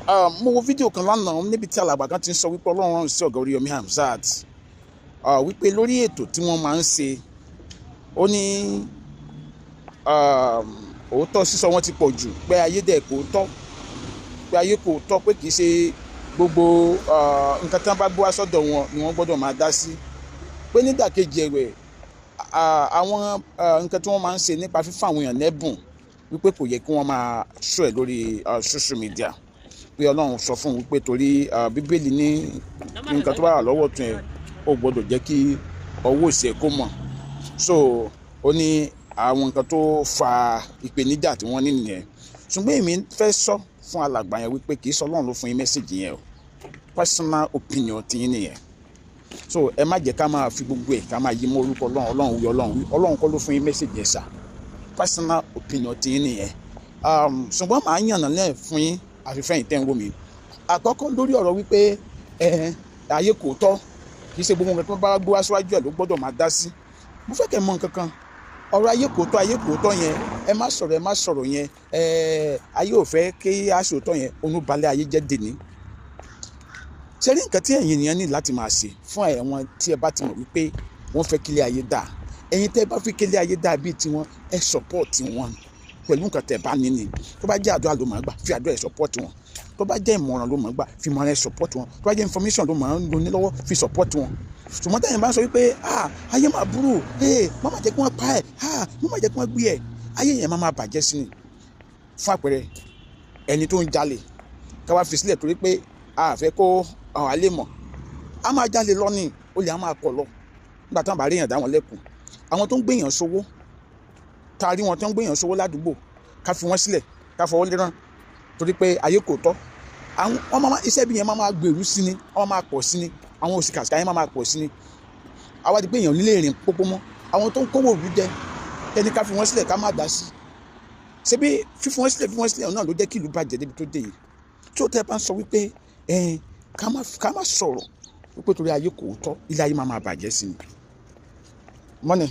Mo wo fídíò kan lánàá níbi tí alàgbà kan ti ń sọ wípé Ọlọ́run rán sí ọ̀gá Oríyọmí Hamzat, wípé lórí ètò tí wọ́n máa ń ṣe, ó ní òótọ́ sísọ wọn ti pọ̀ jù, pé ayé dẹ̀ kò tọ́, pé ayé kò tọ́, pé kì í ṣe gbogbo nǹkan tí wọ́n bá gbé wá sọ́dọ̀ wọn ni wọ́n gbọ́dọ̀ máa dá sí, pé nídàkejì ẹ̀wẹ̀ àwọn nǹkan tí wọ́n máa ń ṣe nípa fífún àwọn èèyàn lẹ́bùn, wípé kò yẹ kí wọ́n máa ṣó ẹ̀ lórí social media, pé Ọlọ́run sọ fún un wípé torí Bíbélì ní nǹkan tó bá wà lọ́wọ́ tún ẹ̀, ó gbọ́dọ̀ jẹ́ kí ọwọ́ òsì ẹ̀ kó mọ̀. So ó ní àwọn nǹkan tó fa ìpèníjà tí wọ́n ní nìyẹn. Ṣùgbọ́n èmi fẹ́ sọ fún alàgbà yẹn wípé kì í sọ Ọlọ́run ló fún yín message yẹn o, personal opinion ti yín nìyẹn. So ẹ má jẹ́ ká máa fi gbogbo ẹ̀ ká máa yí mọ́ orúkọ Ọlọ́run. Ọlọ́run wí, Ọlọ́run wí, Ọlọ́run kọ́ ló fún yín message yẹn sà, personal opinion ti yín nìyẹn. Ṣùgbọ́n màá yànnà lẹ́ẹ̀ fún yín àfihàn tẹ́ ń wò mí. Àkọ́kọ́ lórí ọ̀rọ̀ wípé ayé kò tọ́, kì í ṣe gbogbo nǹkan tó bá gbé wá síwájú ẹ̀ ló gbọ́dọ̀ máa dá sí. Mo fẹ́ kẹ́ mọ̀ nǹkan kan, ọ̀rọ̀ ayé kò tọ́, ayé kò tọ́ yẹn, ẹ má sọ̀rọ̀, ẹ má sọ̀rọ̀ yẹn, ayé ò fẹ́ kí a ṣòótọ́ yẹn, onúbalẹ̀ ayé jẹ́ dèní. Ṣé rí nǹkan tí ẹ̀yin ènìyàn ní láti máa ṣe fún ẹ̀wọ̀n tí ẹ bá ti mọ̀ wípé wọ́n fẹ́ kílé ayé dáa, ẹ̀yin tẹ́ ẹ bá fi kílé ayé dáa bíi tiwọn, ẹ support wọn pẹ̀lú nǹkan tẹ́ bá ní ni. Tó bá jẹ́ àdúrà ló máa gbà, fi àdúrà ẹ support wọn. Tó bá jẹ́ ìmọ̀ràn ló máa gbà, fi ìmọ̀ràn ẹ support wọn. Tó bá jẹ́ information ló máa ń lo ní lọ́wọ́, fi support wọn. Ṣùgbọ́n tẹ́yìn bá ń sọ wípé ayé máa burú, má má jẹ́ kí wọ́n pa ẹ̀, má má jẹ́ kí wọ́n gbé ẹ̀, ayé yẹn má má bàjẹ́ sí ni. Fún àpẹẹrẹ, ẹni tó ń jalè ká wá fi sílẹ̀ torí pé a fẹ́ kó àwọn àlè mọ̀, a máa jalè lọ ní olè, a máa pọ̀ lọ nígbà táwọn bá rí èèyàn dá wọn lẹ́kùn. Àwọn tó ń gbéyàn sówó, ta rí wọn tó ń gbéyàn sówó ládùúgbò, ká fi wọ́n sílẹ̀, ká fọwọ́ lérán torí pé ayé kò tọ́. Àwọn wọn máa iṣẹ́ bí yẹn máa gbèrú sí ni, wọ́n máa pọ̀ sí ni, àwọn òsìkàsìkà yẹn máa pọ̀ sí ni. Àwa di pé èèyàn nílé ìrìn pópó mọ́. Àwọn tó ń kówó òru jẹ, ẹni ká fi wọ́n sílẹ̀ ká má dá sí. Ṣebí fífi wọ́n sílẹ̀, fi wọ́n sílẹ̀ náà ló jẹ́ kí ìlú bàjẹ́ débi tó dé yìí. Tí ó tẹ́ bá ń sọ wípé ká má sọ̀rọ̀ wípé torí ayé kò tọ́, ilé ayé máa bàjẹ́ sí ni. Mọ́ni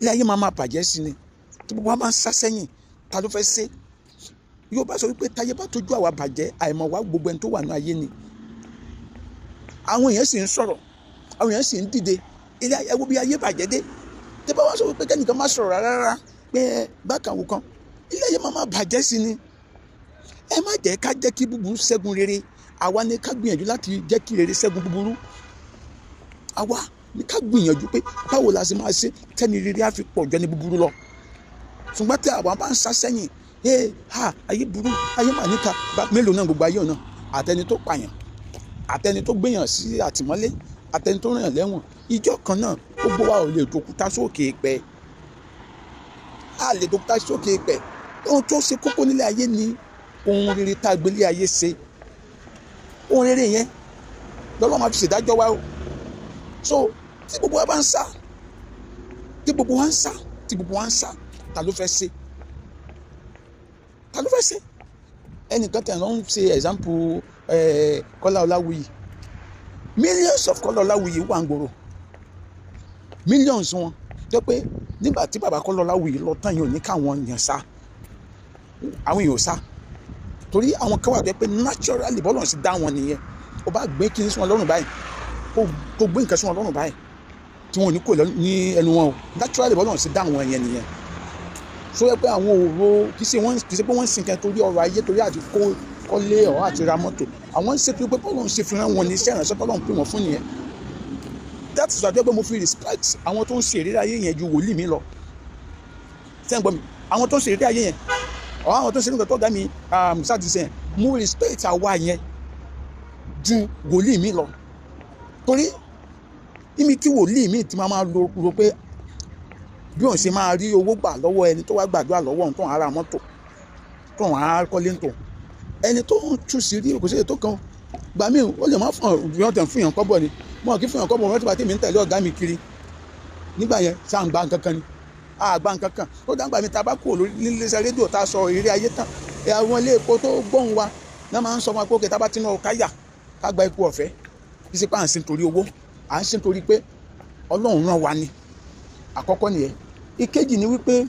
ilé ayé máa bàjẹ́ sí ni. Tí gbogbo wa máa ń sá sẹ́yìn, ta ló fẹ́ ṣe? Yóò bá sọ wípé táyé bá tójú àwa bàjẹ́, àìmọ̀ wá gbogbo ẹni tó wà ní ayé ni. Àwọn èèyàn sì ń sọ̀rọ̀, àwọn èèyàn sì ń dìde. Ilé ayé wo bí ayé bàjẹ́ dé. Tẹ́ bá wá sọ wípé kẹ́nìkan má sọ̀rọ̀ rárá pé bákan wò kan, ilé ayé máa bàjẹ́ sí ni. Ẹ má jẹ́ ká jẹ́ kí búburú ṣẹ́gun rere. Àwa ni ká gbìyànjú láti jẹ́ kí rere ṣẹ́gun búburú. Àwa ni ká gbìyànjú pé báwo la ṣe máa ṣe tẹ́ni rere á fi pọ̀ jọ ní búburú lọ. Ṣùgbọ́n tí àwa bá ń sá sẹ́yìn, ayé burú, ayé mà níka, mélòó náà gbogbo ayé náà, àtẹni tó pààyàn, àtẹni tó gbéyàn sí àtìmọ́lé, àtẹni tó rìnyàn lẹ́wọ̀n, ìjọ kan náà gbogbo wa ò lè dòkúta sókè pẹ̀. A lè dòkúta sókè pẹ̀. Ohun tó ṣe kókó nílé ayé ni ohun rere tá a gbélé ayé ṣe. Ohun rere yẹn lọ́lọ́ máa fi ṣèdájọ́ wa o. So tí gbogbo wa bá ń sá, tí gbogbo wa ń sá, tí gbogbo wa ń sá, ta ló fẹ́ ṣe? Ta ló fẹ́ ṣe? Ẹnìkan tẹ̀ ló ń ṣe example Kọ́lá Ọláwuyì. Millions of Kọ́lá Ọláwuyì wà ń gbòòrò. Millions wọn jẹ́ pé nígbà tí bàbá Kọ́lá Ọláwuyì lọ tán yìí ò ní káwọn èèyàn sá, àwọn èèyàn ò sá, torí àwọn kan wà jẹ́ pé naturally bọ́lọ̀ sì dá wọn nìyẹn. Ó bá gbé kí n sí wọn lọ́rùn báyìí, kó gbé nǹkan sí wọn lọ́rùn báyìí tí wọn ò ní kò ní ẹnu wọn o, naturally bọ́lọ̀ sì dá wọn yẹn nìyẹn. So yẹ pé àwọn òro kì í ṣe pé wọ́n ń sin nǹkan torí ọrọ̀ ayé, torí àti kọ́lé ọ̀ àti ra mọ́tò. Àwọn ń ṣe pé bọ́lọ̀ ń ṣe fi rán wọn ní iṣẹ́ ìránṣẹ́ tọ́lọ̀ ń pè wọ́n fún nìyẹn. That is why pé mo fi respect àwọn tó ń ṣe ìrírí ayé yẹn ju wòlíì mi lọ. Ṣé ń gbọ́ mi? Àwọn tó ń ṣe ìrírí ayé yẹn, ọ̀ àwọn tó ń ṣe nǹkan tó ga mi sáà ti sẹ́yìn, mo respect àwa yẹn ju wòlíì mi lọ. Torí níbi tí wòlíì mi ti máa lo pé bí òun ṣe máa rí owó gbà lọ́wọ́ ẹni tó wá gbàdúrà lọ́wọ́ òun tó ń ara mọ́tò, tó ń ara kọ́lé tó, ẹni tó ń tú sí rí kò sí ètò kan gbà mí, ó lè má fún ọ̀rọ̀ tẹ̀ fún yàn kọ́bọ̀ ni. Mo kì í fún yàn kọ́bọ̀, wọ́n ti bá tèmi ń tẹ̀lé ọ̀gá mi kiri nígbà yẹn, sáà ń gba nǹkan kan ni, a gba nǹkan kan. Ó dáńgbà mi ta bá kúrò lórí níléeṣẹ́ rédíò tá a sọ ìrírí ayé tán, àwọn ilé epo tó gbóhùn wa náà máa ń sọ wọn pé òkè tá a bá tinú káyà ká gba epo ọ̀fẹ́. Kì í ṣe pé à ń sin torí owó, à ń sin torí pé Ọlọ́run rán wa ni. Àkọ́kọ́ nìyẹn. Ìkejì ni wípé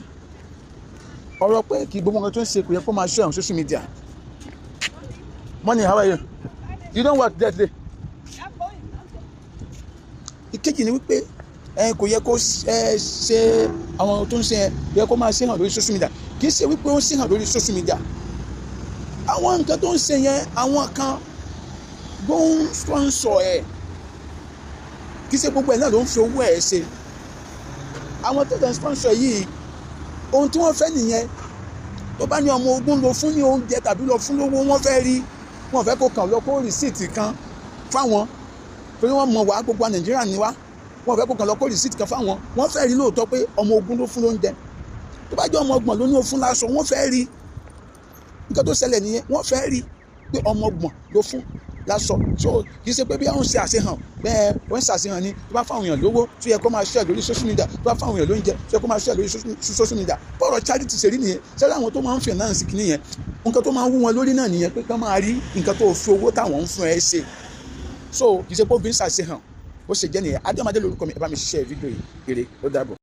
ọ̀rọ̀ pé kí gbogbo nǹkan tó ń ṣe kò yẹ kó máa ṣe àwọn social media. Morning, how are you? You don work there today? I'm going. I'm going. Ìkejì ni wípé ẹ kò yẹ kó ẹ ṣe àwọn tó ń ṣe yẹn, yẹ kó máa ṣe hàn lórí social media. Kì í ṣe wípé ó ń ṣe hàn lórí social media. Àwọn nǹkan tó ń ṣe yẹn, àwọn kan ló ń sponsor ẹ. Kì í ṣe gbogbo ẹ̀ náà ló ń fi owó ẹ̀ ṣe. Àwọn tó ń sponsor yìí, ohun tí wọ́n fẹ́ nìyẹn. Tó bá ní ọmọ 20 lọ fún ní oúnjẹ tàbí lọ fún lówó, wọ́n fẹ́ rí. Wọ́n fẹ́ kó kàn lọ kó receipt kan fáwọn, torí wọ́n mọ̀ wá, gbogbo Nàìjíríà ni wá. Wọ́n fẹ́ kó kàn lọ kó receipt kan fáwọn. Wọ́n fẹ́ rí lóòótọ́ pé ọmọ 20 ló fún lóúnjẹ. Tó bá jẹ́ ọmọ 30 ló ní ó fún láṣọ, wọ́n fẹ́ rí. Nǹkan tó ṣẹlẹ̀ nìyẹn. Wọ́n fẹ́ rí pé ọmọ 30 ló fún láṣọ. So kì í ṣe pé bí àwọn ṣe àṣehàn bẹ́ẹ̀. Wọ́n ṣe àṣehàn ni. Tó bá fáwọn èèyàn lówó, tó yẹ kó máa share lórí social media. Tó bá fáwọn èèyàn lóúnjẹ, tó yẹ kó máa share lórí social media. Bọ́ọ̀rọ̀ charity ṣe rí nìyẹn. Ṣẹlẹ̀ àwọn tó máa ń finance kìíní yẹn, nǹkan tó máa ń wú wọn lórí náà nìyẹn, pé kán máa rí nǹkan tó fi owó táwọn ń fún ẹ ṣe. So kì í ṣe pé ó fi ń ṣàṣehàn. Bó ṣe jẹ́ nìyẹn. Adéọmọdé lórúkọ mi. Ẹ bá mi share fídíò yìí. Ire, ó dàbọ̀.